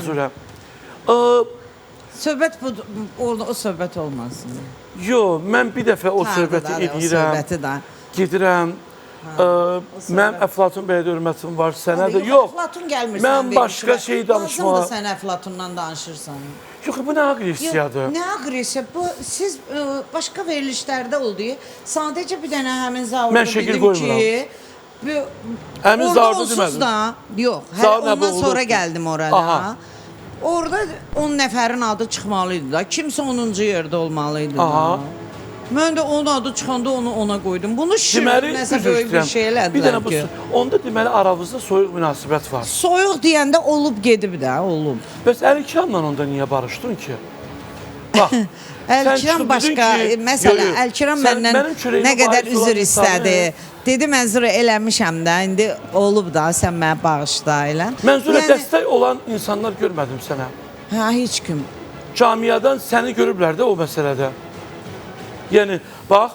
Mənzurə. Söhbət bu, o söhbət olmasın. Yo, mən bir dəfə o Tanrı söhbəti da, o edirəm. söhbəti də. Gedirəm. Mənim Əflatun bəyə də hörmətim var, sənə də. Yox. Əflatun gəlmir Mən sənin başqa verilişinə. şey danışmağa. Lazımdır sən Əflatundan danışırsan. Yox, bu nə aqressiyadır? Nə aqressiya? Bu siz başqa verilişlərdə oldu. Sadəcə bir dənə həmin Zaurda Mən şəkil dedim qoymuram. ki, bu, Həmin orada Zaurda onsuz demədim. da, yox, hələ Zaur nə ondan boğulur sonra ki? gəldim orada. Aha. Orada 10 nəfərin adı çıxmalı idi da. Kimsə 10-cu yerdə olmalı idi da. Aha. Mən də onun adı çıxanda onu ona qoydum. Bunu şişirib Deməli, nəsə üzr böyük bir istəyirəm. şey elədilər Bir dənə bu ki. onda deməli aranızda soyuq münasibət var. Soyuq deyəndə olub gedib də, olub. Bəs Əlikanla onda niyə barışdın ki? Bax. sən Əlkiram çıxıb dedin başqa, ki, məsələ yo, yo, Əlkiram sən məndən mənim kürəyimə nə qədər bahis olan üzr insanı- istədi. Dedi Mənzurə eləmişəm də, indi olub da, sən mənə bağışla elə. Mənzurə Yəni- dəstək olan insanlar görmədim sənə. Hə, heç kim. Camiadan səni görüblər də o məsələdə. Yəni bax,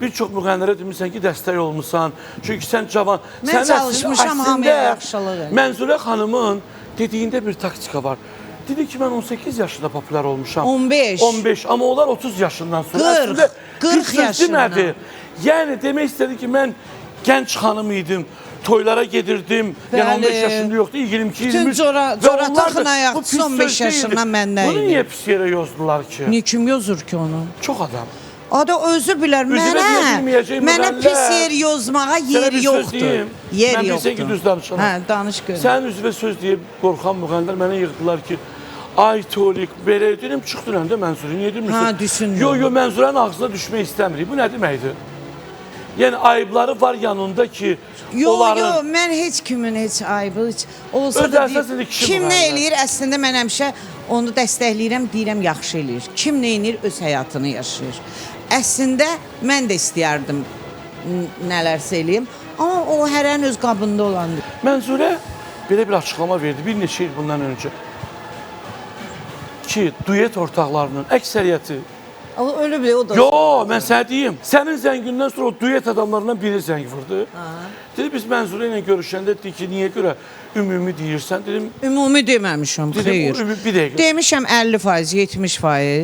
bir çox müğənnilərə demirsən ki, dəstək olmusan. Çünki sən cavan. Mən Sənin çalışmışam hamıya yaxşılıq elə. Mənzurə xanımın dediyində bir taktika var. Dedi ki, mən 18 yaşında populyar olmuşam. 15. 15, amma onlar 30 yaşından sonra. 40, Əslində 40 bir söz yaşından. demədi. Yəni demək istədi ki, mən gənc xanım idim. Toylara gedirdim. Yəni 15 Bəli. yaşında yoxdu, 22, Bütün 23. cora- Və corata onlar da- xınayaqçısı bu pis 15 söz deyildi. yaşından məndən Bunu idi. niyə pis yerə yozdular ki? Niyə kim yozur ki onu? Çox adam. O da özü bilər. Üzünə deyə Mənə, bilməyəcək mənə müğənnilər. pis yer yozmağa Sənə yer bir söz yoxdur. deyim. Yer Mən yoxdur. bilirsən ki, düz danışaram. Hə, danış görüm. Sənin üzvə söz deyib qorxan müğənnilər mənə yığdılar ki, ay Tolik, belə dedim, çıx dünən də Mənzurə, niyə demirsən? Hə, düşündüm. Yo, yo, Mənzurənin ağzına düşmək istəmirik. Bu nə deməkdir? Yəni ayıbları var yanında ki, Yo, onların... yo, mən heç kimin heç ayıbı heç olsa Öz da əsasında kişi kim bu nə müğənnilər. eləyir, əslində mən həmişə onu dəstəkləyirəm, deyirəm yaxşı eləyir. Kim nə eləyir, öz həyatını yaşayır. Əslində mən də istəyərdim nələrsə eləyim, amma o hərənin öz qabında olandır. Mənzurə belə bir açıqlama verdi bir neçə il bundan öncə ki, duet ortaqlarının əksəriyyəti O ölüb o da. Yo, mən sənə deyim. Sənin zəngindən sonra o duet adamlarından biri zəng vurdu. Dedi biz Mənzurə ilə görüşəndə dedi ki, niyə görə ümumi deyirsən? Dedim, Ümumi deməmişəm, dedim xeyr. ümumi bir dəqiqə. Demişəm 50%, 70%.